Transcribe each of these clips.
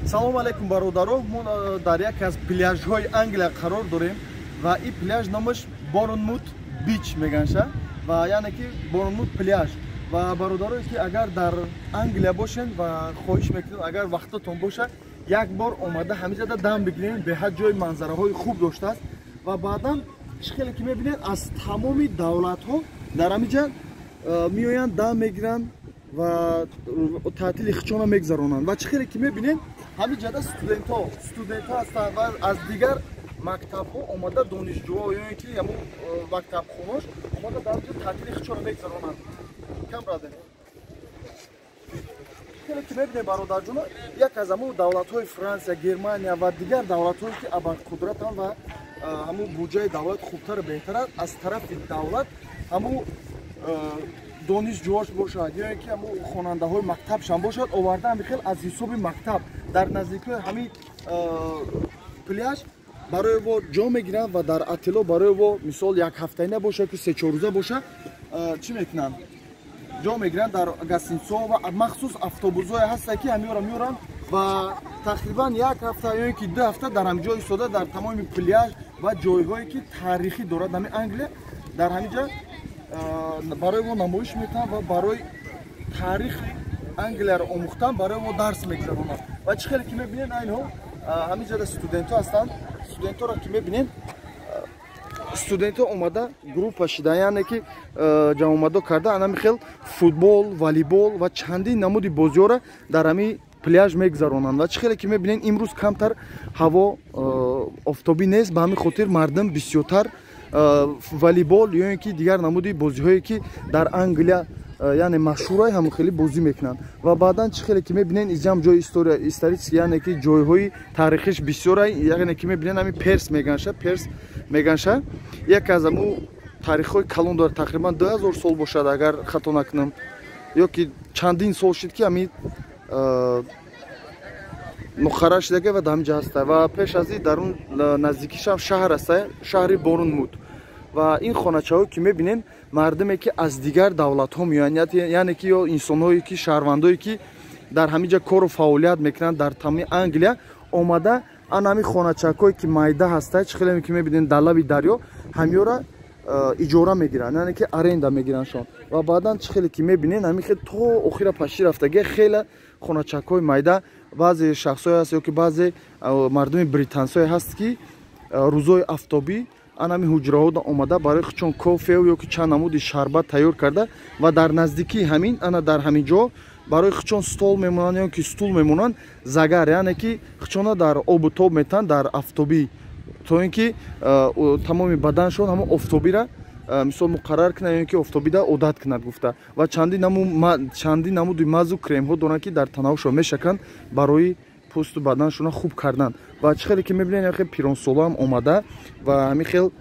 Салом алейкум, бародаро. Мо дар яке аз пляжҳои Англия қарор дорем ва ин пляж номаш Борнмут Beach меганша ва яъне ки Борнмут пляж. Ва бародарое, ки агар дар Англия бошен ва хоҳиш мекунем, агар вақтатон боша, як бор омада ҳамиҷада дам бигирем. Беҳад ҷои манзараҳои хуб доштааст. Ва баъдан чӣ хеле ки мебинед, аз тамоми давлатҳо дар ҳамиҷа меоянд, дам мегиранд ва таътили хичона мегузаронанд. Ва чӣ хеле ки мебинед, ҳамиҷада студентҳо ҳастанд ва аз дигар мактабҳо омада, донишҷӯҳо ё ин ки ҳамун мактабхонош омада дар ҷо таътили хичона мегузаронанд. Кам раде хеле ки мебинем, бародарҷоно, як аз ҳамун давлатҳои Франсия, Германия ва дигар давлатҳое, ки абарқудратанд ва ҳамун буҷаи давлат хубтару беҳтар аст, аз тарафи давлат ҳамун донишҷӯҳош бошад ё ин ки ҳамун хонандаҳои мактабшам бошад, оварда ҳами хел аз ҳисоби мактаб дар наздикиҳои ҳамин пляж барои во ҷо мегиранд ва дар отело барои во, мисол, як ҳафтаина боша ки 3-4 рӯза боша, чӣ мекунанд, ҷо мегиранд дар гостиницаҳо. Ва махсус автобусҳое ҳастанд, ки ҳамиёро меоранд ва тақрибан як ҳафта ё ин ки 2 ҳафта дар ҳамин ҷо истода, дар тамоми пляж ва ҷойҳое, ки таърихӣ дорад ҳамин Англия, дар ҳамин ҷо барои мо намоиш метаҳанд ва барои таърихи Англияро омӯхтан барои мо дарс мегузаронанд. Ва чӣ хеле ки мебинед, айнҳо ҳамин ҷода студентҳо ҳастанд. Студентҳоро ки мебинед, студентҳо омада группа шида, яъне ки ҷамъомадо карда, анами хел футбол, волейбол ва чандин намуди бозиҳоро дар ҳамин пляж мегузаронанд. Ва чӣ хеле ки мебинед, имрӯз камтар ҳаво офтобӣ нест, ба ҳамин хотир мардум бисёртар волейбол ё ин ки дигар намуди бозиҳое, ки дар Англия, яъне машҳурай, ҳамон хеле бозӣ мекунанд. Ва баъдан чӣ хеле ки мебинед, иҷам ҷои история, исторический, яъне ки ҷойҳои таърихиш бисёрай. Яъне ки мебинед, ҳамин Перс меганша, Перс меганша, яке аз ҳамун таърихҳои калон дорад, тақрибан 2000 сол бошад, агар хато накунам, ё ки чандин сол шуд, ки ҳамин муқаррар шудага ва дар ҳамин ҷо ҳаста. Ва пеш аз ин дар он наздикишам шаҳр аста, шаҳри Борнмут. Ва ин хоначаҳое, ки мебинем, мардуме, ки аз дигар давлатҳо меоянд, яъне ки ё инсонҳое, ки шаҳрвандое, ки дар ҳамин ҷо кору фаъолият мекунанд, дар тамоми Англия омада, ан ҳамин хоначакҳое, ки майда ҳаста, чӣ хеле ки мебинем, дар лаби дарё, ҳамёра иҷора мегиранд, яъне ки аренда мегирандшон. Ва баъдан чӣ хеле ки мебинед, ҳамин хел то охира пашти рафтагия хеле хоначакҳои майда. Баъзе шахсҳое ҳаст ё ки баъзе мардуми британсое ҳаст, ки рӯзҳои афтобӣ ан ҳамин ҳуҷраҳо омада, барои худшон кофеу ё ки чанд намуди шарбат тайёр карда ва дар наздикии ҳамин, ана дар ҳамин ҷо барои худшон стол мемонанд ё ки стул мемонанд, загар, яъне ки худшона дар обу тоб метаҳанд дар афтобӣ, то ин ки тамоми баданшон ҳамон офтобира, мисол, муқаррар кунад ё ин ки офтобида одат кунад гуфта. Ва чандин намуди мазу кремҳо доранд, ки дар танаҳошон мешаканд барои пӯсту баданшона хуб кардан. Ва чӣ хеле ки мебинед, хел пиронсолаам омада ва ҳамин хел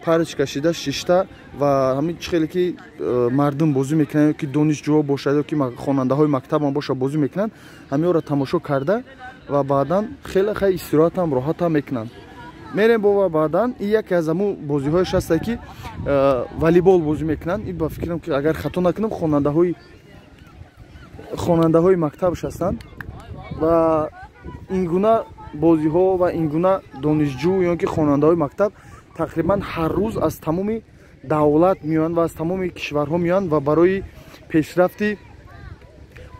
парочка шида шишта ва ҳамин чӣ хеле ки мардум бозӣ мекунанд, ё ки донишҷӯҳо бошад, ё ки хонандаҳои мактабам бошад, бозӣ мекунанд, ҳаминро тамошо карда ва баъдан хеле хай истироҳатам, роҳатам мекунанд. Мерем бо баъдан и яке аз ҳамун бозиҳояш ҳаста, ки волейбол бозӣ мекунанд. И ба фикрам, ки агар хато накунам, хонандаҳои мактабш ҳастанд. Ва ин гуна бозиҳо ва ин гуна донишҷӯ ё ки хонандаҳои мактаб тақрибан ҳар рӯз аз тамоми давлат меоянд ва аз тамоми кишварҳо меоянд ва барои пешрафти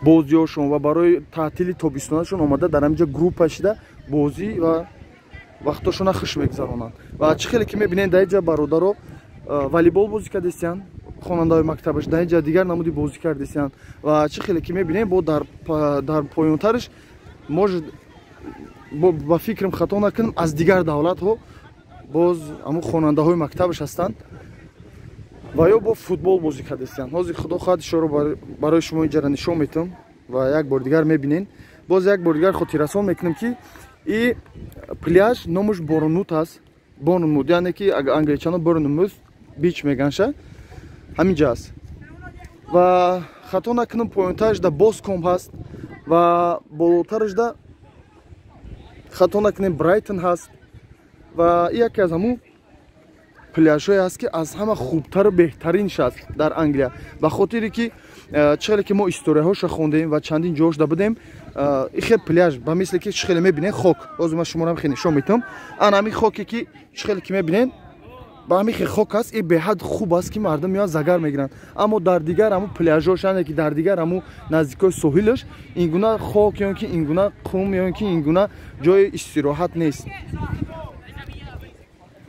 бозиҳошон ва барои таътили тобистонашон омада, дар ҳамин ҷо группа шида бозӣ ва вақтошона хуш мегузаронанд. Ва чӣ хеле ки мебинед, дар инҷа бародаро волейбол бозӣ кардестиянд, хонандаҳои мактабаш, дар инҷа дигар намуди бозӣ кардестиянд. Ва чӣ хеле ки мебинем, бо дар поёнтараш, может, ба фикрам, хато накунам, аз дигар давлатҳо боз ҳамун хонандаҳои мактабаш ҳастанд ва ё бо футбол бозӣ кардестиянд. Ҳозир, худо хоҳад, ишоро барои шумо инҷара нишон метавам ва як бор дигар мебинед. Боз як бор дигар хотиррасон мекунем, ки и пляж номаш Борнмут аст, Борнмут, яъне ки англичано Борнмут Beach меганша, ҳамин ҷа аст. Ва хато накунам, поёнтарашда Боскомб ҳаст ва болотарашда, хато накунем, Брайтон ҳаст. Ва яке аз ҳамун пляжҳое ҳаст, ки аз ҳама хубтару беҳтаринш аст дар Англия, ба хотире ки Чӣ хеле ки мо историяҳоша хондем ва чандин ҷош да будем, и хел пляж ба мисле ки чӣ хеле мебинед, хок, ҳозир ман шуморо хеле нишон метавам. Ана ҳамин хоке ки чӣ хеле ки мебинед, ба ҳамин хел хок аст. И беҳад хуб аст, ки мардум меоянд, загар мегиранд. Аммо дар дигар ҳамун пляжош, яъне ки дар дигар ҳамун наздикои соҳилаш, ин гуна хок ё ки ин гуна қум ё ки ин гуна ҷои истироҳат нест.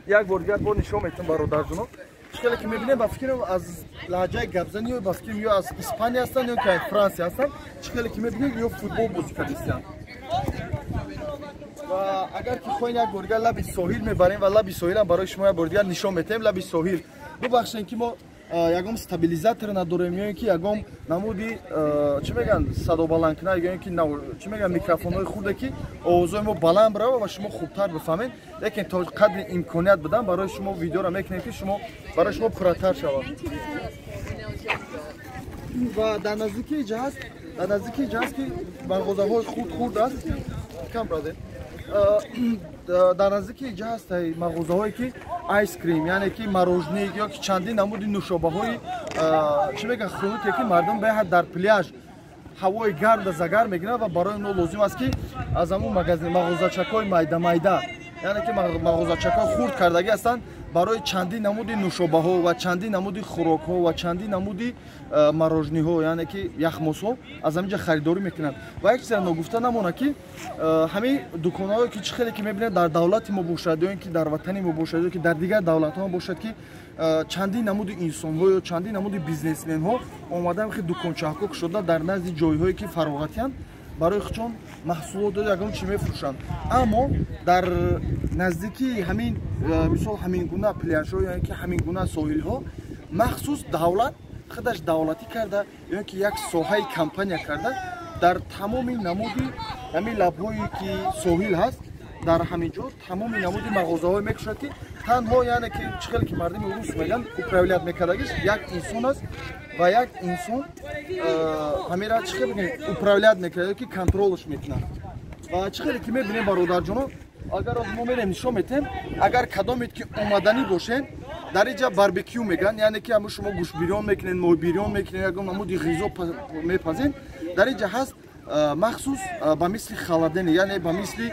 Як бор дигар бо нишон метавам, бародарҷоно. Чӣ хеле ки мебинем, ба фикрам, аз лаҳҷаи гапзанӣ ё ба фикрам, ё аз Испания ҳастанд, ё ки аз Франсия ҳастанд. Чӣ хеле ки мебинем, ё футбол бозӣ кардистанд. Ва агар ки хоҳем, як бор дигар лаби соҳил мебарем ва лаби соҳилам барои шумо як бор дигар нишон метаҳем. Лаби соҳил, бубахшем, ки мо ягон стабилизатор надорем ё ин ки ягон намуди, чӣ мегӯянд, садобаландкунак ё ин ки, чӣ мегӯянд, микрофонҳои хурде, ки овозҳои мо баланд бирава ва шумо хубтар бифаҳмед. Лекин то қадри имконият будан барои шумо видеоро мекунем, ки шумо барои шумо пурратар шавад. Ва дар наздикии ҷа ҳаст, ки мағозаҳои хурд хурд аст. Come, brother. Дар наздикии ҷа ҳаст мағозаҳое, ки ice cream, яъне ки мороженое ё ки чандин намуди нӯшобаҳои, чӣ мегӯянд, хунуке, ки мардум беҳад дар пляж ҳавои гармда загар мегиранд ва барои онҳо лозим аст, ки аз ҳамун мағозачакҳои майда майда, яъне ки мағозачакҳои хурд кардагӣ ҳастанд, барои чандин намуди нӯшобаҳо ва чандин намуди хӯрокҳо ва чандин намуди мороженое ҳо, яъне ки яхмосҳо, аз ҳамин ҷа харидорӣ мекунанд. Ва як чиза ногуфта намонад, ки ҳамин дуконҳое, ки чӣ хеле ки мебинед, дар давлати мо бошад ё ин ки дар ватани мо бошад ё ки дар дигар давлатҳо бошад, ки чандин намуди инсонҳо ё чандин намуди бизнесменҳо омадан, хе дукончаҳко кушода, дар назди ҷойҳое ки фароғатиянд, барои худшон маҳсулот ягон чӣ мефурӯшанд. Аммо дар наздикии ҳамин, мисол, ҳамин гуна пляжҳо ё ки ҳамин гуна соҳилҳо махсус давлат худаш давлатӣ карда ё ки як соҳаи компания карда, дар тамоми намуди ҳамин лабҳое ки соҳил ҳаст, дар ҳамин ҷо тамоми намуди мағозаҳое мекушад, ки танҳо, яъне ки чӣ хеле ки мардуми рус мегӯянд, управлять мекардагиш як инсон аст ва як инсон ҳамира, чӣ хел бигӯем, управлять мекунад ё ки контрол ш мекунад. Ва чӣ хеле ки мебинем, бародарҷоно, агар мо мерем, нишон метем. Агар кадомед ки омаданӣ бошед, дар инҷа барбекю мегӯянд, яъне ки ҳамун шумо гӯштбирён мекунед, моҳибирён мекунед, ягон намуди ғизо мепазед, дар инҷа ҳаст махсус ба мисли холодильник, яъне ба мисли,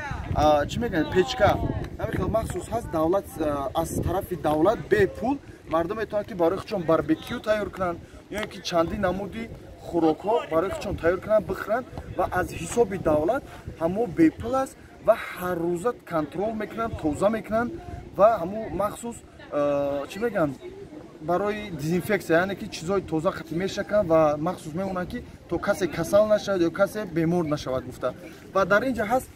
чӣ мегӯянд, печка, ҳамин хел махсус ҳаст. Давлат, аз тарафи давлат бепул мардум метавонанд, ки барои худшон барбекю тайёр кунанд ё ин ки чандин намуди хӯрокҳо барои худшон тайёр кунанд, бихӯранд ва аз ҳисоби давлат ҳамо бепул аст. Ва ҳаррӯза контрол мекунанд, тоза мекунанд ва ҳамун махсус, чӣ мегӯянд, барои дезинфексия, яъне ки чизҳои тоза қатӣ мешаканд ва махсус мемонанд, ки то касе касал нашавад ё касе бемор нашавад гуфта. Ва дар ин ҷа ҳаст,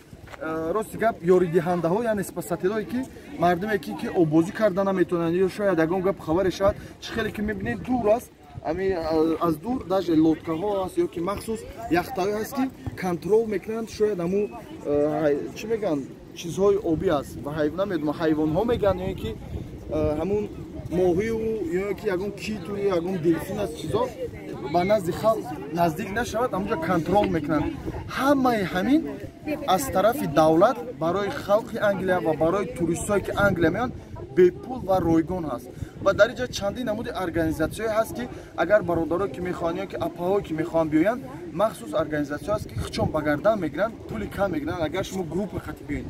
рости гап, ёридиҳандаҳо, яъне спасатель ое, ки мардуме ки оббозӣ карда наметавонанд ё шояд ягон гап хабаре шавад. Чӣ хеле ки мебинед, дур аст, ами аз дур даже лодка ҳо аст ё ки махсус яхтаҳое ҳаст, ки контрол мекунанд. Шояд ҳамун, чӣ мегӯянд, чизҳои обӣ аст ва намедонам, ҳайвонҳо мегӯянд ё ин ки ҳамун моҳию ё ки ягон киту ягон делфин аст, чизо ба назди халқ наздик нашавад, ҳамунҷо контрол мекунанд. Ҳамаи ҳамин аз тарафи давлат барои халқи Англия ва барои туристҳое, ки Англия меоянд, бепул ва ройгон ҳаст. Ва дар инҷа чандин намуди организатсияе ҳаст, ки агар бародарое ки мехоҳанд ё ки апаҳое ки мехоҳанд биёянд, махсус организатсия ҳаст, ки худшон ба гардан мегиранд, пули кам мегиранд. Агар шумо группа хати биёед,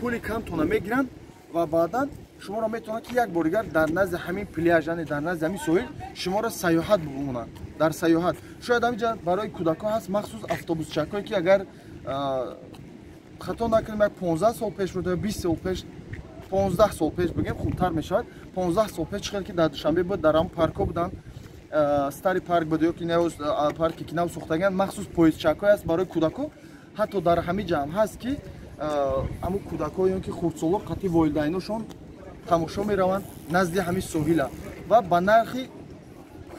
пули камтона мегиранд ва баъдан шуморо метавонанд, ки як бор дигар дар назди ҳамин пляж, яъне дар назди ҳамин соҳил шуморо сайёҳат бимонанд. Дар сайёҳат шояд ҳаминҷа барои кӯдакҳо ҳаст махсус автобусчакҳое, ки агар хато накунем, як 15 сол пеш буд, 20 сол пеш, 15 сол пеш бигем, хубтар мешавад, 15 сол пеш, чӣ хел ки дар Душанбе буд, дар ҳамн паркҳо буданд, старый парк буд ё ки парке ки нав сохтагианд, махсус поездчакҳое аст барои кӯдакҳо. Ҳатто дар ҳамин ҷа ҳам ҳаст, ки ҳамун кӯдакҳо ё ки хурдсоло қатъи волидайношон тамошо мераванд назди ҳамин соҳила ва ба нархи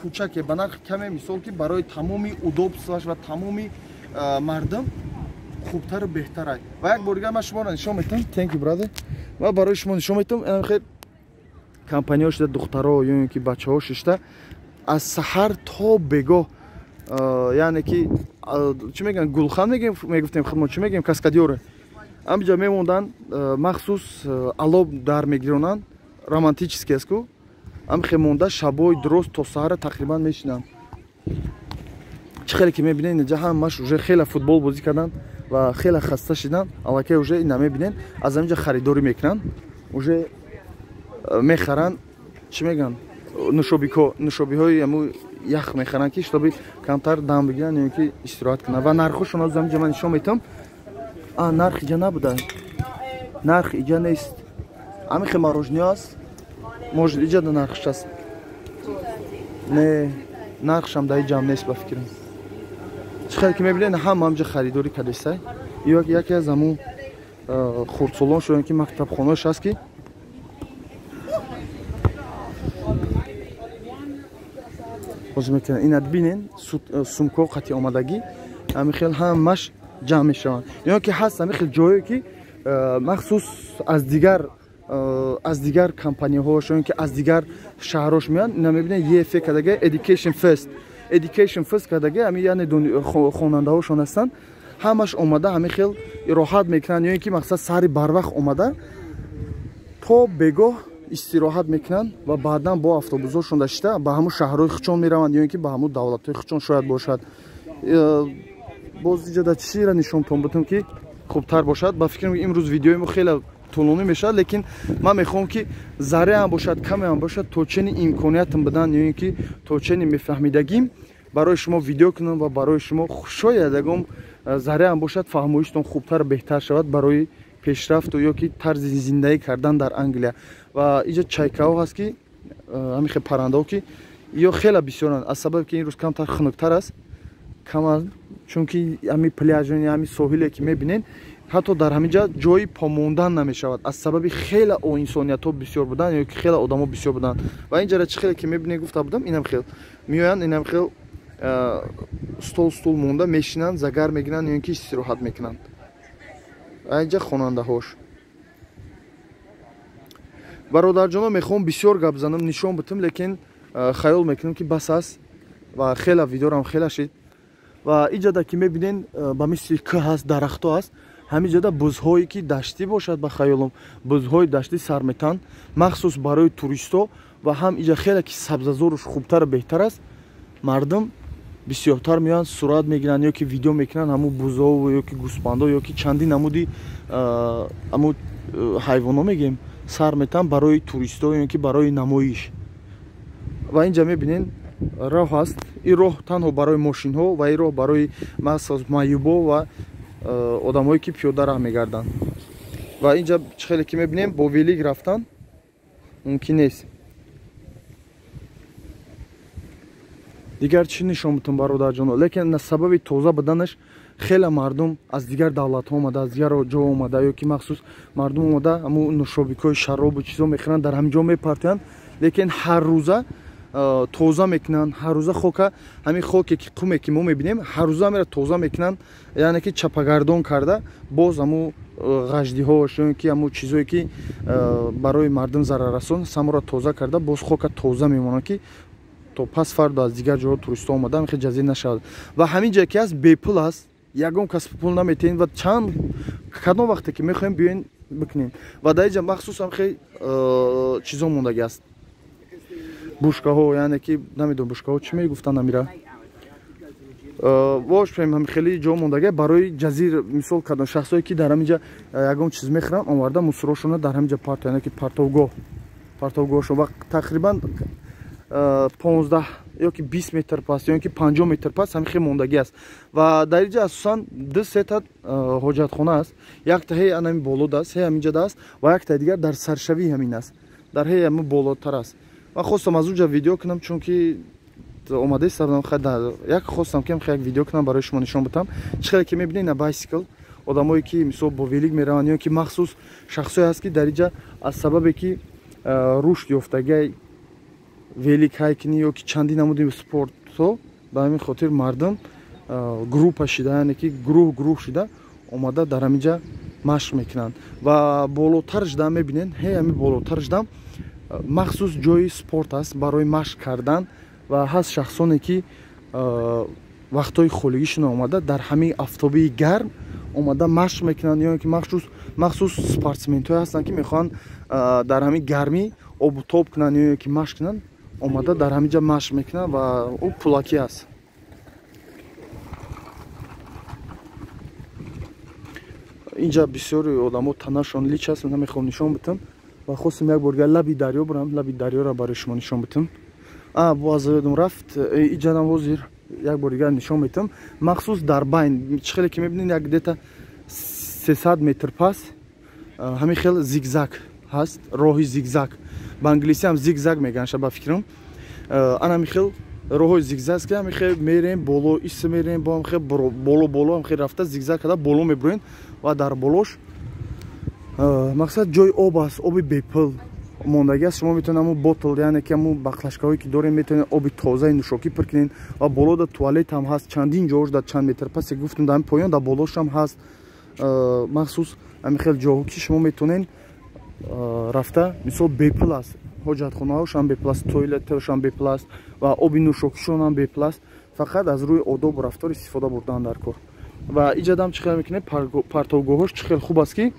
кӯчаке, ба нархи каме, мисол, ки барои тамоми удобство аш ва тамоми мардум хубтару беҳтар. Ва як бор дигар ман шуморо нишон метавам. Thank you, brother. Ва барои шумо нишон метавам, хел компанияҳо шуда, духтаро ё ин ки бачаҳо шишта, аз саҳар то бегоҳ, яъне ки, чӣ мегӯянд, гулхан мегуфтем худмо, чӣ мегӯем, каскадёр е, ҳаминҷа мемонданд, махсус алоб дар мегиронанд, романтический аст ку, ҳамихе монда, шабои дурост то саҳара тақрибан мешинанд. Чӣ хеле ки мебинед, инҷа ҳамаш уже хеле футбол бозӣ карданд ва хеле хаста шиданд. Аллакай уже ина мебинед, аз ҳаминҷа харидорӣ мекунанд, уже мехаранд, чӣ мегӯянд, нушобико, нушобиҳои ҳаму ях мехаранд, ки чтобы камтар дам бигиранд ё ки истироҳат кунанд. Ва нархошон аз ҳаминҷа ман нишон метавам. А нарх иҷа набуда, нарх иҷа нест. Ҳамин хел мороженое аст, может, иҷа да нархш аст. Не, нархшам дар иҷаам нест, ба фикрам. Чӣ хеле ки мебинед, ҳама ҳамҷа харидорӣ кардестай. Яке аз ҳамун хурдсолон шуданд, ки мактабхонааш аст, ки бозӣ мекунанд. Ина бинен, сумкаҳо қати омадагӣ, ҳамин хел ҳамаш ҷамъ мешаванд. Ё ки ҳаст ҳамин хел ҷое, ки махсус аз дигар компанияҳош ё ки аз дигар шаҳрҳош меоянд. Ина мебинед, ЕФ кардага, Education First, Education First кардага, ҳамин, яъне хонандаҳошон ҳастанд. Ҳамаш омада ҳамин хел роҳат мекунанд, ё ин ки мақсад саҳри барвақт омада то бегоҳ истироҳат мекунанд ва баъдан бо автобусҳошон дашта ба ҳамун шаҳрҳои хучон мераванд ё ин ки ба ҳамун давлатҳои хучон шояд бошад. Боз иҷода чизеро нишонтон бутам, ки хубтар бошад? Ба фикрам, имрӯз видеои мо хеле тӯлонӣ мешавад, лекин ман мехоҳам, ки зарреам бошад, камеам бошад, то чени имкониятам бидан ё ин ки то чени мефаҳмидагим барои шумо видео кунам ва барои шумо шояд ягон зарреам бошад, фаҳмоиштон хубтар, беҳтар шавад барои пешрафту ё ки тарзи зиндагӣ кардан дар Англия. Ва иҷа чайкаҳо ҳаст, ки ҳамин хел паррандаҳо, ки ё хеле бисёранд, аз сабаби ки ин рӯз камтар хунуктар аст, кам, чунки ҳамин пляж, ҳамин соҳиле ки мебинед, ҳатто дар ҳамин ҷа ҷои помондан намешавад, аз сабаби хеле инсониятҳо бисёр буданд ё ки хеле одамо бисёр буданд. Ва ин ҷара чӣ хеле ки мебинед, гуфта будам, инам хел меоянд, инам хел стол стул монда мешинанд, загар мегиранд ё ин ки истироҳат мекунанд. Инҷа хонандаҳош. Бародарҷоно, мехоҳам бисёр гап занам, нишон бутам, лекин хаёл мекунам, ки бас аст ва хела видеорам хела шид. Ва иҷода ки мебинен, ба мисли кӯ ҳаст, дарахто ҳаст. Ҳамин ҷода бузҳое ки даштӣ бошад, ба хаёлам, бузҳои даштӣ сар метаҳанд, махсус барои туристо. Ва ҳам иҷа хеле ки сабзазоруш хубтару беҳтар аст, мардум бисёртар меоянд, сурат мегиранд ё ки видео мекунанд ҳамун бузову ё ки гӯспандо ё ки чандин намуди ҳамун ҳайвоно мегӯем, сар метаҳанд барои туристо ё ки барои намоиш. Ва инҷа мебинен, роҳ ҳаст. Ин роҳ танҳо барои мошинҳо ва ин роҳ барои махсус маъюбо ва одамҳое, ки пиёда раҳ мегарданд. Ва инҷа чӣ хеле ки мебинем, бо велик рафтан мумкин нест. Дигар чӣ нишон бутум, бародарҷоно? Лекин сабаби тоза буданаш хеле мардум аз дигар давлатҳо омада, аз дигар ҷо омада ё ки махсус мардум омада, ҳамун нушобикҳои шаробу чизо мехӯранд, дар ҳамин ҷо мепартоянд, лекин ҳар рӯза тоза мекунанд. Ҳар рӯза хока, ҳамин хоке ки, қуме ки мо мебинем, ҳар рӯза мера тоза мекунанд, яъне ки чапагардон карда, боз ҳамун ғаждиҳош ё ки ҳамун чизое ки барои мардум зараррасон, саморо тоза карда, боз хока тоза мемонанд, ки то пас фардо аз дигар ҷоҳо туристҳо омада хел ҷазир нашавад. Ва ҳамин ҷое ки ҳаст, бепул аст, ягон кас пул наметиҳед ва чанд кадом вақте ки мехоҳем, биёен, бикунем. Ва дар инҷа махсус ҳам хел чизо мондагӣ аст, бушкаҳо, яъне ки намедонам, бушкаҳо чӣ мегуфтанд амира вош ҳам хеле ҷо мондагӣ барои ҷазир. Мисол, кадом шахсое ки дар ҳаминҷа ягон чиз мехӯранд, оварда мусурошона дар ҳаминҷа парто, яъне ки партовгоҳ, партовгоҳшон. Ва тақрибан 15 ё ки 20 метр пас ё ки 50 метр пас ҳамин хел мондагӣ аст. Ва дар инҷа асосан ду сета ҳоҷатхона аст: якта ҳей анами болода аст, ҳей ҳаминҷада аст ва яктаи дигар дар саршавии ҳамин аст, дар ҳей ҳамин болотар аст. Ман хостам аз унҷа видео кунам, чунки омадаистам, як хостам ки як видео кунам, барои шумо нишон бутам. Чӣ хеле ки мебинед, на bicycle, одамое ки мисол бо велик мераванд ё ки махсус шахсое ҳаст, ки дар инҷа аз сабабе ки рушд ёфтагиай велик ҳайкинӣ ё ки чандин намуди спортҳо, ба ҳамин хотир мардум группа шида, яъне ки гурӯҳ гурӯҳ шида омада дар ҳаминҷа машқ мекунанд. Ва болотар шуда мебинед, ҳей ҳамин болотар шудам, махсус ҷои спорт аст барои машқ кардан. Ва ҳаст шахсоне, ки вақтҳои холигишона омада дар ҳамин афтобии гарм омада машқ мекунанд, ё ки махсус спортсментҳое ҳастанд, ки мехоҳанд дар ҳамин гармӣ обу тоб кунанд ё ки машқ кунанд, омада дар ҳамин ҷа машқ мекунанд ва ӯ пулакӣ аст. Инҷа бисёри одамо танашон лич аст, намехоҳам нишон битам ва хостам як бор дигар лаби дарё бурам, лаби дарёро барои шумо нишон битам. Боз ёдам рафт, иҷадам ҳозир як бор дигар нишон метам. Махсус дар байн чӣ хеле ки мебинед, як где-то 300 метр пас ҳамин хел зигзаг ҳаст, роҳи зигзаг. Ба англисӣ ҳам зигзаг мегӯянд, ба фикрам. Ана ҳамин хел роҳҳои зигзаг ки ҳамин хел мерем боло, ис мерем, бо ҳамин хел боло боло ҳамин хел рафта зигзаг карда боло мебурем ва дар болош мақсад ҷои об аст, оби бепул мондагӣ аст. Шумо метавонед ҳамун ботл, яъне ки ҳамун баклашкаҳое ки дорем, метавонед оби тозаи нӯшокӣ пур кунед ва боло да туалет ҳам ҳаст, чандин ҷош дар чанд метр пасе гуфтам, дар поён дар болош ҳам ҳаст. Махсус ҳамин хел ҷоҳо ки шумо метавонед рафта, мисол бепул аст, ҳоҷатхонаҳош ҳам бепул аст, тоилеташон ҳам бепул аст ва оби нӯшокишон ҳам бепул аст. Фақат аз рӯи одобу рафтор истифода бурдан дар кор. Ва иҷадам чӣ хел мекунед, партовгоҳош чӣ хел хуб аст ки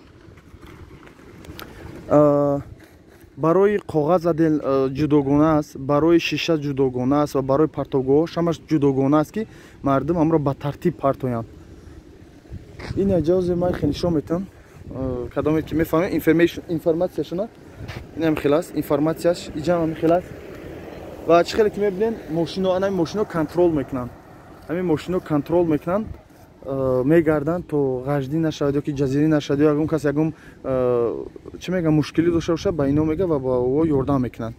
барои коғаз адел ҷудогона аст, барои шиша ҷудогона аст ва барои партовгоҳош ҳамаш ҷудогона аст ки мардум ҳамро ба тартиб партоянд. Ин ҷозе ман хел нишон метам, кадоме ки мефаҳмем информатсияшона, инам хел аст, информатсияш иҷам ҳам хел аст. Ва чӣ хеле ки мебинед, мошино, ана мошино контрол мекунанд, ҳамин мошино контрол мекунанд, мегарданд то ғаждӣ нашавад ё ки ҷазирӣ нашавад ё ягон кас ягон чӣ мегӯям мушкилӣ дошта бошад, ба ино мега ва ба ӯ ёрдам мекунанд.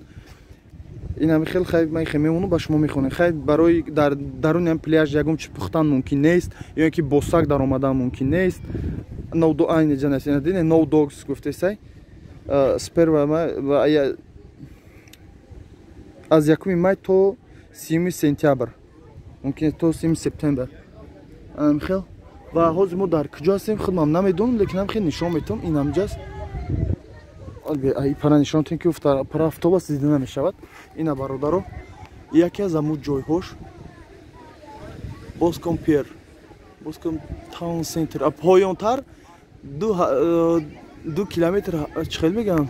Ин ҳами хел хай ман хел мемонам, ба шумо мехонем. Хай барои дар даруни ҳам пляж ягон чи пухтан мумкин нест ё ки бо саг даромадан мумкин нест. No no dogs гуфтесай. Сперва аз 1 май то 7 сентябр, мумкин то 7 септембр. Хел ва ҳозир мо дар куҷо ҳастем худмам намедонам, лекин ҳам хел нишон метавам. Ин ҳамҷаст, пара нишон тем ки пара автобус дида намешавад. Ина бародаро, яке аз ҳамун ҷойҳош Boscombe Pier, Boscombe Town Center. Поёнтар 2 километр, чӣ хел мегӯям,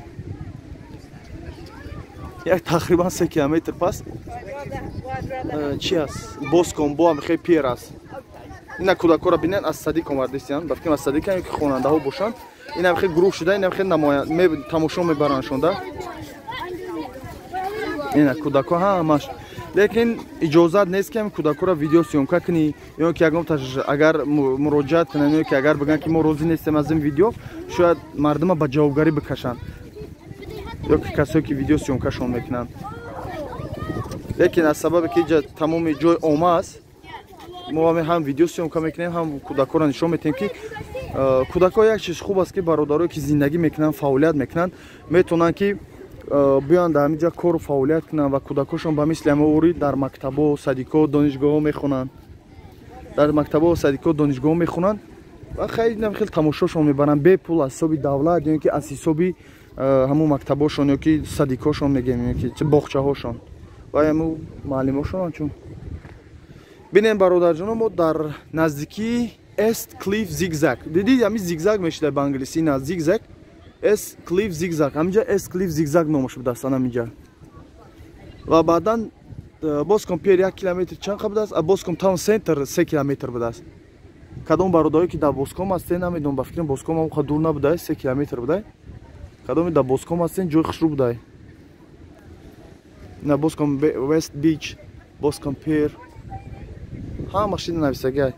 як тақрибан 3 километр пас чи аст, Boscombe бо ҳам хел Pier аст. Ина кӯдакҳоро бинед, аз садик омадистиянд, ба фикрам аз садикам ки хонандаҳо бошанд. Инам хел гурӯҳ шуда, инам хел тамошо мебарандшонда. Ина кӯдакҳо ҳамаш, лекин иҷозат нест ки ҳамин кӯдакҳоро видео съёмка кунӣ ё ки ягон агар муроҷиат кунанд ё ки агар бигӯянд ки мо розӣ нестем аз ин видео, шояд мардума ба ҷавобгарӣ бикашанд ё ки касое ки видео съёмкашон мекунанд. Лекин аз сабабе ки иҷа тамоми ҷой омма аст, мо ҳам видео съёмка мекунем, ҳам кӯдакҳоро нишон метиҳем ки кӯдакҳо як чиз хуб аст ки бародарое ки зиндагӣ мекунанд, фаъолият мекунанд, метавонанд ки биёянд дар ҳамин ҷа кору фаъолият кунанд ва кӯдакҳошон ба мисли ҳамаори дар мактабҳо, садикҳо, донишгоҳҳо мехонанд, дар мактабҳо, садикҳо, донишгоҳҳо мехонанд ва хеле хел тамошошон мебаранд бепул аз ҳисоби давлат ё ин ки аз ҳисоби ҳамун мактабҳошон ё ки садикҳошон мегӯем ё ки боғчаҳошон ва ҳамун муаллимошон. Чун бинем бародарҷоно, мо дар наздикии East Cliff Zigzag. Дидӣ ҳамин зигзаг мешуда ба англисӣ, на зигзаг, East Cliff Zigzag. Ҳаминҷа East Cliff Zigzag номаш будааст ҳаминҷа. Ва баъдан Boscombe Pier 1 километр чанд қа будааст, а Boscombe Town Center 3 километр будааст. Кадом бародарое ки дар Boscombe ҳастен, намедонам, ба фикрам Boscombe ҳам қа дур набудааст, 3 километр будааст. Кадоме дар Boscombe ҳастен, ҷои хушрӯ будааст. На Boscombe West Beach, Boscombe Pier, ҳамаш ина нависагиай.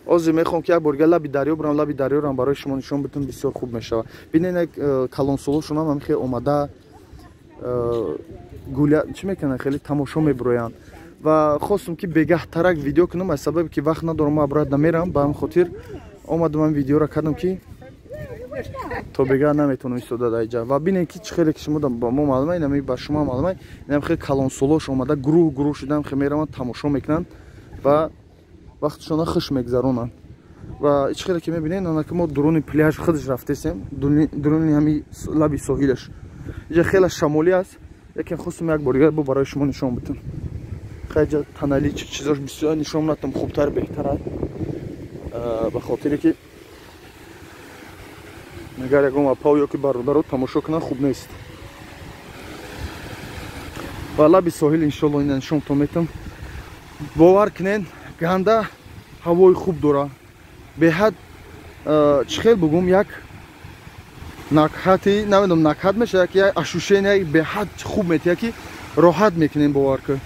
Ҳозир мехоҳам ки як бор дигар лаби дарё бурам, лаби дарёро ҳам барои шумо нишон битам, бисёр хуб мешавад. Бинед, як калонсолошон ҳам хеле омада гуля чӣ мекунанд, хеле тамошо мебуроянд. Ва хостум ки бегаҳтарак видео кунам, аз сабабе ки вақт надорам, ман обратно мерам, ба ҳамин хотир омадам ҳамин видеоро кардам ки то бегаҳ наметавонам истода дар инҷа. Ва бинед ки чӣ хеле ки шумо ба мо маълума, инами ба шумо маълума, инам хеле калонсолош омада гурӯҳ гурӯҳ шуда хеле мераванд, тамошо мекунанд ва вақтшона хуш мегзаронанд. Ва чӣ хеле ки мебинед, анаки мо дуруни пляж худаш рафтесем, дуруни ҳами лаби соҳилаш. Инҷа хеле шамолӣ аст, лекин хостум як бор дигар бо барои шумо нишон битам. Хайҷа танали чизош бисёр нишон натам, хубтар беҳтар аст, ба хотире ки агар ягон апав ё ки бародаро тамошо кунанд хуб нест. Ва лаби соҳил иншолло ина нишонтон метам. Бовар кунед, Ганда ҳавои хуб дора. Беҳад чӣ хел бугум, як накҳати, намедонам накҳат мешавад, як ощущение беҳад хуб метиҳад, ки роҳат мекунем, бовар кун.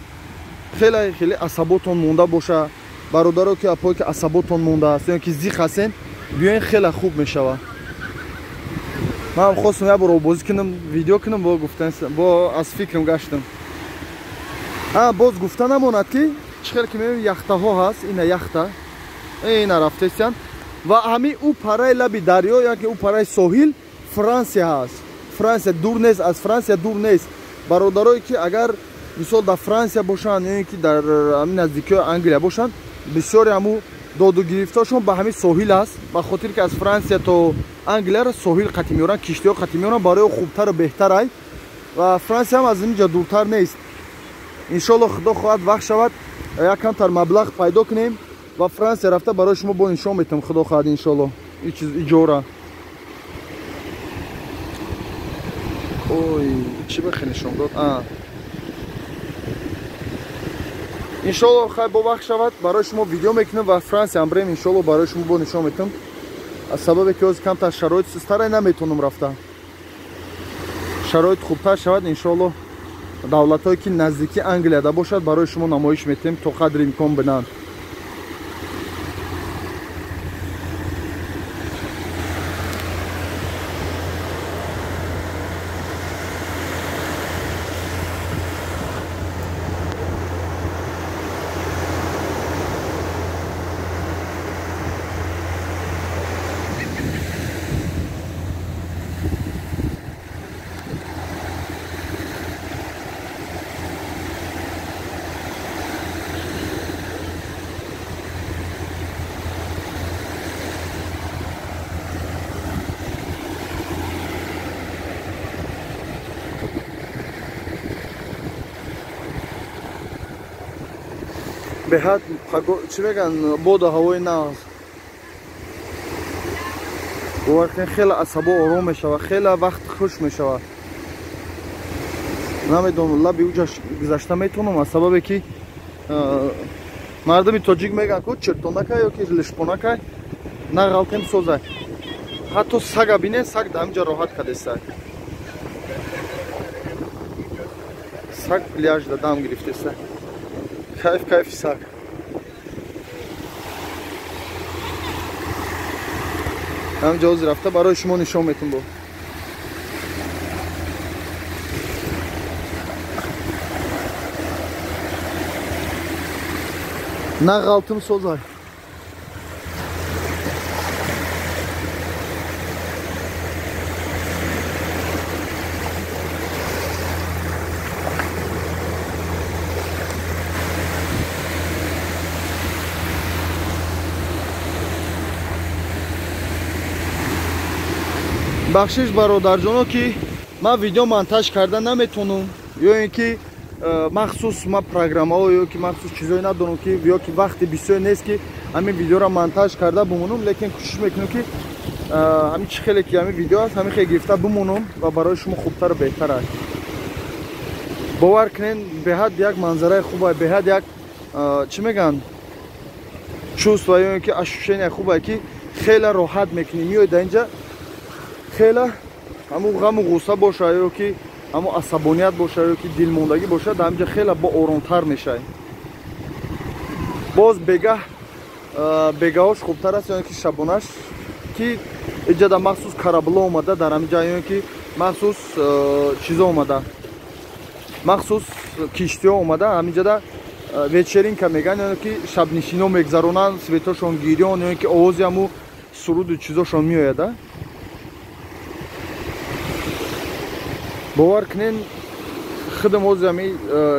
Хеле хеле асаботон монда боша, бародаро ки апое ки асаботон мондааст ё ки зиқ ҳастен, биёен, хеле хуб мешавад. Ман хостам як бор обозӣ кунам, видео кунам, бо гуфтан, бо аз фикрам гаштам. Боз гуфта намонад, ки чӣ хел ки мебинем, яхтаҳо ҳаст, ина яхта, ина рафтесиян ва ҳамин ӯ параи лаби дарё, яке ӯ параи соҳил Франсия ҳаст. Франсия дур нест, аз Франсия дур нест. Бародарое ки агар мисол дар Франсия бошанд ё ин ки дар ҳамин наздикиҳои Англия бошанд, бисёре ҳамун доду гирифтаашон ба ҳамин соҳил аст, ба хотир ки аз Франсия то Англияро соҳил қатӣ меоранд, киштиҳо қатӣ меоранд, барои хубтару беҳтар ай. Ва Франсия ҳам аз инҷа дуртар нест. Иншоалло, худо хоҳад, вақт шавад, як камтар маблағ пайдо кунем ва Франсия рафта барои шумо бо нишон метам, худо хоҳад, иншоалло, ин чиз иҷора. Ой, чӣ бихе нишон дод? Иншоалло, хай, бо вақт шавад, барои шумо видео мекунем ва Франсия ҳам бирем, иншоалло, барои шумо бо нишон метам. Аз сабабе ки ҳозир камтар шароит сустарай, наметавонам рафта. Шароит хубтар шавад, иншоалло, давлатҳое ки наздики Англияда бошад, барои шумо намоиш метиҳем то қадри имкон бинанд. Беҳад чӣ мегӯянд, боду ҳавои нағз. Бовар кунед, хеле асабо ором мешавад, хеле вақт хуш мешавад. Намедонам, лаби уҷа гузашта метавонам, аз сабабе ки мардуми тоҷик мегӯянд ку чиртонакай ё ки лишпонакай, на ғалтем созай. Ҳатто сага бинед, саг дар ҳаминҷа роҳат кардеста. Саг пляжда дам гирифтеста. Кайф, кайфи саг. Ҳаминҷа ҳозир рафта барои шумо нишон метум бо. На ғалтим созай. Бахшиш, бародарҷоно, ки ман видео монтаж карда наметавонам, ё ин ки махсус ман программаҳо ё ки махсус чизое надорам, ки ё ки вақти бисёр нест, ки ҳамин видеоро монтаж карда бимонам, лекин кӯшиш мекунам, ки ҳамин чӣ хеле ки ҳамин видео аст, ҳамин хеле гирифта бимонам ва барои шумо хубтару беҳтар аст. Бовар кунед, беҳад як манзараи хуб, беҳад як чӣ мегӯянд, чувство ё ин ки ощущение хубе, ки хеле роҳат мекунӣ. Меои дар инҷа, хеле ҳамун ғаму ғусса боша ё ки ҳамун асабоният боша ё ки дилмондагӣ боша, дар ҳаминҷа хеле бо оромтар мешавӣ. Боз бегаҳ, бегаҳош хубтар аст, ё ки шабонаш, ки иҷада махсус корабло омада дар ҳаминҷа, ё ки махсус чизо омада, махсус киштиҳо омада ҳаминҷада вечеринка мегӯянд, ё ки шабнишино мегзаронанд, светошон гирён, ё ки овози ҳамун суруду чизошон меояд. Бовар кунед, худам ҳозир ҳами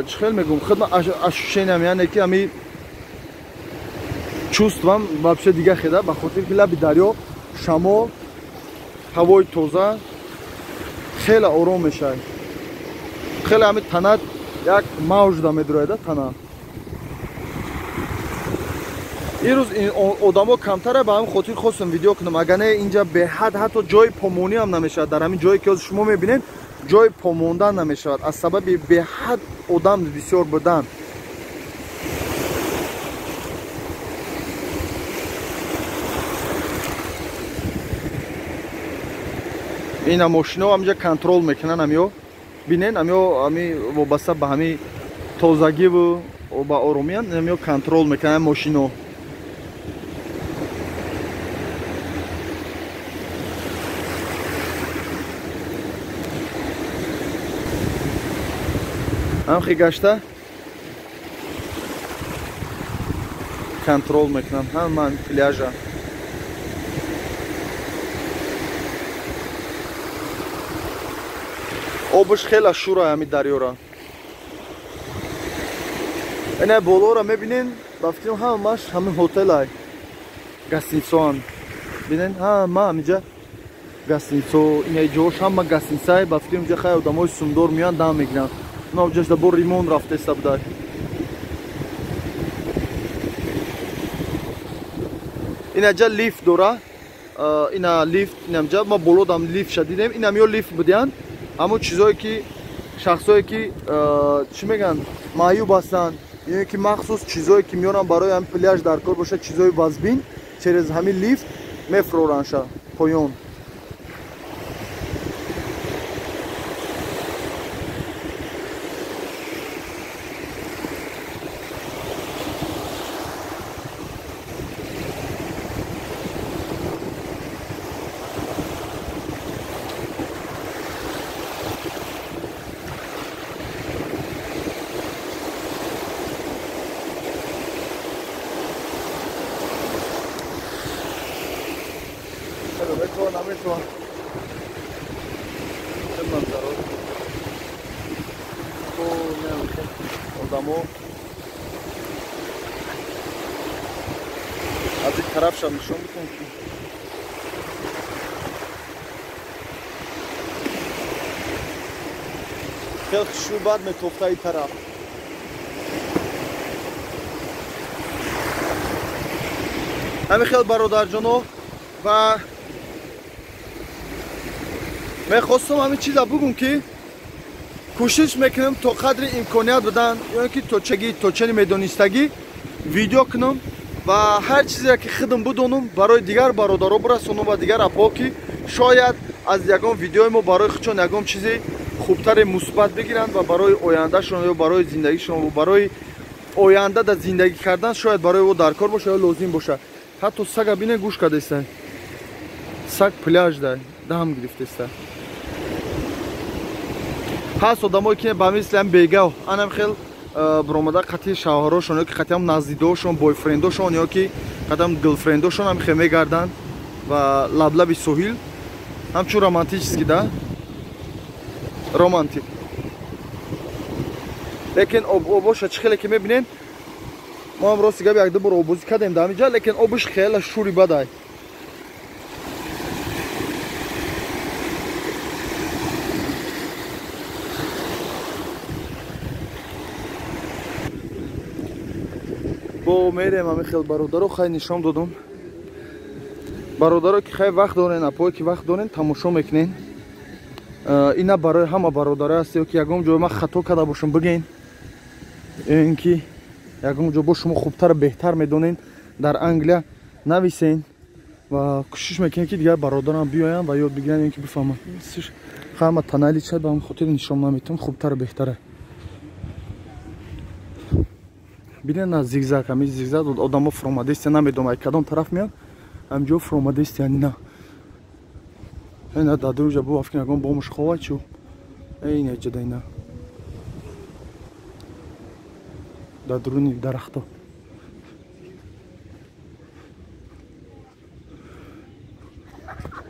чӣ хел мегӯм, худам ощущениям, яъне ки ҳами чувствам вообще дига хеда, ба хотир ки лаби дарё, шамол, ҳавои тоза, хеле ором мешавад. Хеле ҳами танат як мавҷда медурояда тана. Ин рӯз одамо камтара, ба ҳамин хотир хостам видео кунам, агар не инҷа беҳад ҳатто ҷои помонӣ ҳам намешавад. Дар ҳамин ҷое ки ҳозир шумо мебинед, ҷои помондан намешавад, аз сабаби беҳад одам бисёр будан. Ина мошино ҳамҷа контрол мекунанд ҳамиё. Бинен ҳамиё ҳами вобаста ба ҳами тозагиву ба оромиян ҳамиё контрол мекунанд мошино. Ҳамхи гашта контрол мекунанд ҳама пляжа. Обш хела шура ҳами дарёра. Ина болора мебинен, ба фикрам ҳамаш ҳами ҳотелай. Гостиницаан. Бинен ҳама ҳамиҷа гостиницо, ина ҷош ҳама гостиницай, ба фикрам ҷа хай одамои сумдор меянд, дам мегиранд. Навҷашда бо римон рафтеста будай. Инаҷа лифт дора. Ина лифт, инамҷа ма болодам лифтша дидем. Инам ё лифт будиянд. Ҳамон чизое ки шахсое ки чӣ мегӯянд, маъюб ҳастанд, ё ки махсус чизое ки меёранд барои ҳамин пляж дар кор бошад, чизои вазбин, через ҳамин лифт мефурорандша поён. Одамо аз ин тарафшам нишон бикун ки хел хушрӯ бад метофта ин тараф. Ҳамин хел бародарҷоно, ва мехостам ҳамин чиза бугум ки кӯшиш мекунам то қадри имконият будан, ё ин ки то чаги то чени медонистагӣ видео кунам ва ҳар чизе ки худам будонам барои дигар бародаро бирасонам ва дигар апо ки шояд аз ягон видеои мо барои худшон ягон чизи хубтаре мусбат бигиранд ва барои ояндашон ё барои зиндагишон ва барои оянда дар зиндагӣ кардан шояд барои ӯ дар кор бошад ё лозим бошад. Ҳатто сага бине гӯш кардеста. Саг пляж да дам гирифтеста. Ҳаст одамое ки ба мисли ҳам бегав анам хел баромада қатъи шавҳарошон ё ки қатъи ҳам наздидошон, бойфрендошон ё ки қатъи ҳам гилфрендошон ҳам хел мегарданд ва лаблаби соҳил ҳамчун романтический да романтик. Лекин обоша чӣ хеле ки мебинен, мо ҳам рости гап якду бор обозӣ кардем дар ҳаминҷа, лекин обиш хеле шури бадай. Бо мерем ҳамин хел бародаро, хай нишон додум. Бародаро ки хай вақт дорен, апое ки вақт дорен, тамошо мекунен. Ина барои ҳама бародаро аст, ё ки ягон ҷой ман хато карда бошам бигӯен, ин ки ягон ҷо бо шумо хубтар беҳтар медонен дар Англия нависен ва кӯшиш мекунем ки дигар бародарам биёянд ва ёд бигиранд, ин ки бифаҳманд. Ҳама танали чай ба ҳам хотир нишон наметавон, хубтар беҳтара. Бинен аз зигзаг, ҳамин зигзаг одамо фуромадест, намедонам ай кадом тараф меянд, ҳамҷо фуромадест, яъне на. Ина дар дуруҷа бу афкин ягон бомуш хова чу. Ина ҷада ина. Дар дуруни дарахто.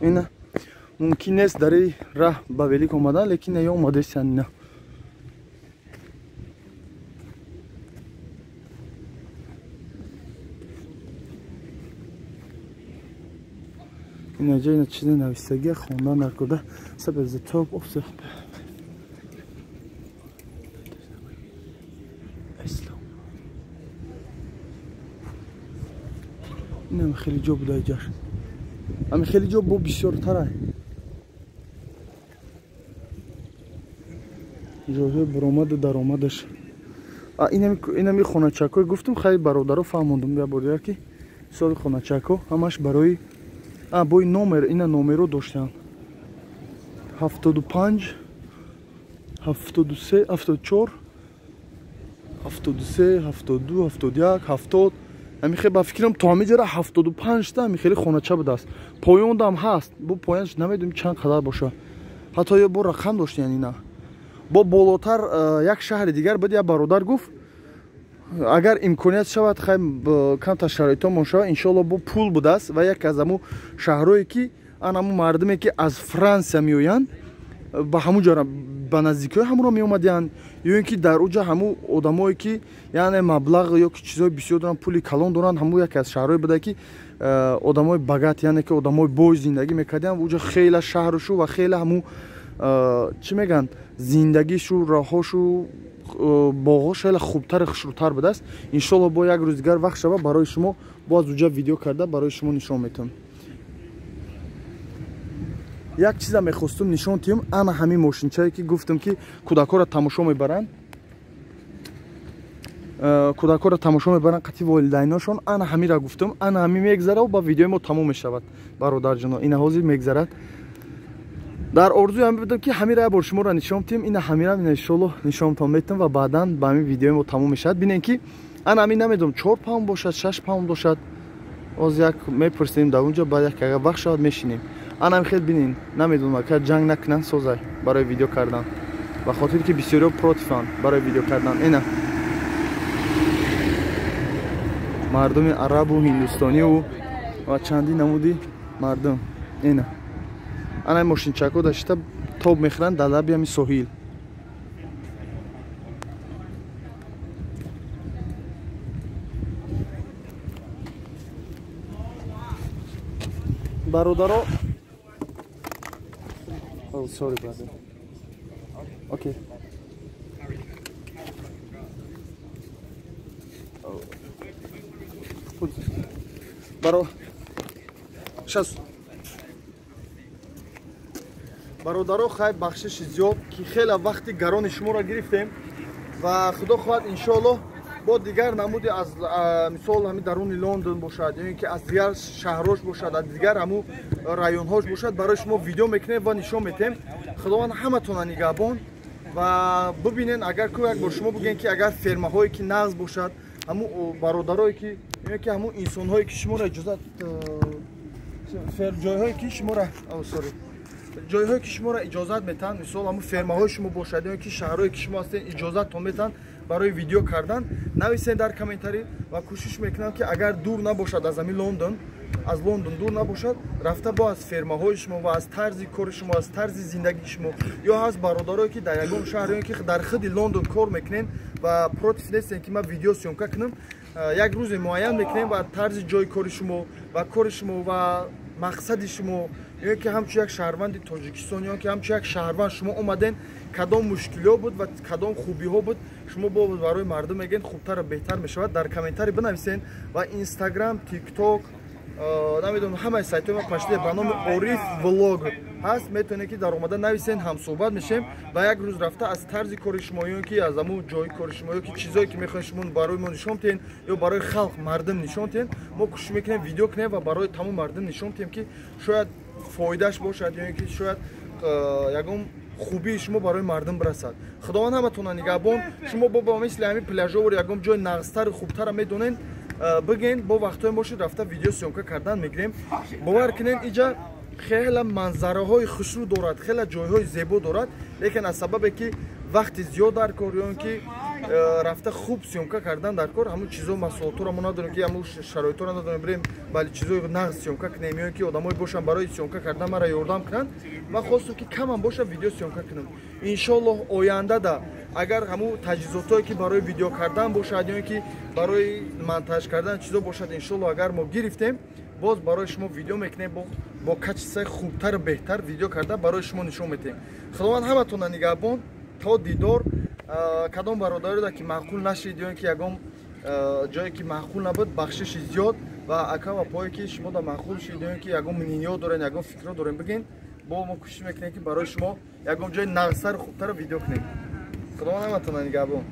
Ина мумкин нест дар ин раҳ ба велик омадан, лекин ё омадест, яъне на. Инаҷа ина чизе навистагия хондан накарда. Сабаб the top of the Islam. Инам хеле ҷо буда иҷаш. Ами хеле ҷо бо бисёртарай. Ҷойҳои баромаду даромадаш. Инами хоначакҳои гуфтум, хай бародаро фаҳмондум я бор ки соли хоначакҳо ҳамаш барои бой номер, ина номеро доштанд. 75 73 74 73 72 71 70 ҳамин хел ба фикрам то ҳамин ҷара 75 та ҳамин хели хонача будааст. Поёндам ҳаст, бо поянш намедонем чанд қадар боша. Ҳатто ё бо рақам дошт, яъне на. Бо болотар як шаҳри дигар буд, як бародар гуфт агар имконият шавад, хай камтар шароитомон шавад, иншоалло бо пул будааст ва яке аз ҳамун шаҳрое ки ан ҳамун мардуме ки аз Франсия меоянд ба ҳамун ҷора ба наздикиҳои ҳамонро меомадиянд, ё ин ки дар уҷа ҳамун одамое ки яъне маблағ ё ки чизҳои бисёр доранд, пули калон доранд, ҳамун яке аз шаҳрое буда ки одамои богат, яъне ки одамои бой зиндагӣ мекардиянд. Уҷа хела шаҳрушу ва хела ҳамун чӣ мегӯянд, зиндагишу, роҳҳошу, боғҳош хеле хубтару хушрӯтар будааст. Иншоалло бо як рӯз дигар вақт шава барои шумо боз уҷа видео карда барои шумо нишон метавам. Як чиза мехостум нишон тиҳам, ана ҳамин мошинчае ки гуфтам ки кӯдакҳоро тамошо мебаранд, кӯдакҳоро тамошо мебаранд қатъи волидайношон. Ана ҳаминра гуфтам, ана ҳамин мегзара ба видеои мо тамом мешавад бародарҷоно. Ина ҳозир мегзарад. Дар орзуи ҳамин будам ки ҳаминра як бор шуморо нишон тиҳам. Ина ҳаминра иншоалло нишонтон метавам ва баъдан ба ҳамин видеои мо тамом мешавад. Бинем ки ана ҳамин намедонам 4 паунд бошад, 6 паунд бошад. Оз як мепурсем дар унҷа, баъд як агар вақт шавад мешинем. Анам хел бинин, намедонам агар ҷанг накунанд созай барои видео кардан, ба хотире ки бисёриҳо противанд барои видео кардан. Ина мардуми арабу ҳиндустониву ва чандин намуди мардум. Ина ана мошинчакҳо дашта тоб мехӯранд дар лаби ҳами соҳил. Бародаро, oh, sorry, brother. Okay. Баро. Сейчас. Бародаро, хай бахшиши зиёд ки хеле вақти гарони шуморо гирифтем ва худо хоҳад иншоалло бо дигар намуди аз мисол ҳамин даруни Лондон бошад ё ин ки аз дигар шаҳрҳош бошад, аз дигар ҳамун районҳош бошад, барои шумо видео мекунем ва нишон метем. Худованд ҳаматона нигаҳбон ва бибинен, агар ку як бор шумо бигӯен ки агар фермаҳое ки нағз бошад, ҳамун бародарое ки ё ки ҳамун инсонҳое ки шуморо иҷозат ҷойҳое ки шуморо ҷойҳое ки шуморо иҷозат метаҳанд, мисол ҳамун фермаҳои шумо бошад ё ки шаҳрҳое ки шумо ҳастед иҷозаттон метаҳанд барои видео кардан, нависед дар комментарӣ ва кӯшиш мекунам ки агар дур набошад аз ҳамин Лондон, аз Лондон дур набошад, рафта бо аз фермаҳои шумо ва аз тарзи кори шумо, аз тарзи зиндагии шумо, ё аз бародарое ки дар ягон шаҳр ё ки дар худи Лондон кор мекунен ва против нестен ки ман видео съёмка кунам, як рӯзе муайян мекунем ва тарзи ҷои кори шумо ва кори шумо ва мақсади шумо, ё ки ҳамчун як шаҳрванди Тоҷикистон ё ки ҳамчун як шаҳрванд шумо омаден, кадом мушкилиҳо буд ва кадом хубиҳо буд, шумо бо барои мардум мегӯед хубтару беҳтар мешавад. Дар комментарӣ бинависен ва Инстаграм, Тикток, намедонам ҳамаи сайтҳои ма паштида ба номи Ориф Влог ҳаст, метавонед ки дар омада нависен, ҳамсӯҳбат мешем ва як рӯз рафта аз тарзи кори шумо ё ки аз ҳамун ҷои кори шумо ё ки чизое ки мехоҳед шумо барои мо нишон диҳед ё барои халқ мардум нишон диҳед, мо кӯшиш мекунем видео кунем ва барои тамом мардум нишон диҳем ки шояд фоидааш бошад ё ин ки шояд ягон хубии шумо барои мардум бирасад. Худованд ҳаматона нигаҳбон. Шумо бо ба мисли ҳамин пляжовор ягон ҷои нағзтару хубтара медонед, бигӯен, бо вақтҳое бошед рафта видео съёмка кардан мегирем. Бовар кунед, иҷа хеле манзараҳои хушрӯ дорад, хеле ҷойҳои зебо дорад, лекин аз сабабе ки вақти зиёд дар кор ё ин ки рафта хуб съёмка кардан дар кор, ҳамун чизо маҳсулотро мо надорем ки ҳамун шароитро надорем бирем бале чизои нағз съёмка кунем ё ин ки одамое бошанд барои съёмка кардан мара ёрдам кунанд. Ман хостам ки камам боша видео съёмка кунам. Иншоаллоҳ ояндада агар ҳамун таҷҳизотое ки барои видео кардан бошад ё ин ки барои монтаж кардан чизо бошад, иншоаллоҳ агар мо гирифтем, боз барои шумо видео мекунем, бо качествои хубтару беҳтар видео карда барои шумо нишон метиҳем. Худованд ҳаматона нигаҳбон. То дидор. Кадом бародаре ки маъқул нашид ё ин ки ягон ҷое ки маъқул набуд, бахшиши зиёд ва ака ва пое ки шумо да маъқул шид ё ин ки ягон мнениё дорен, ягон фикрро дорен, бигин, бо мо кӯшиш мекунем ки барои шумо ягон ҷои нағзтару хубтару видео кунем. Худованд ҳаматона нигаҳбон.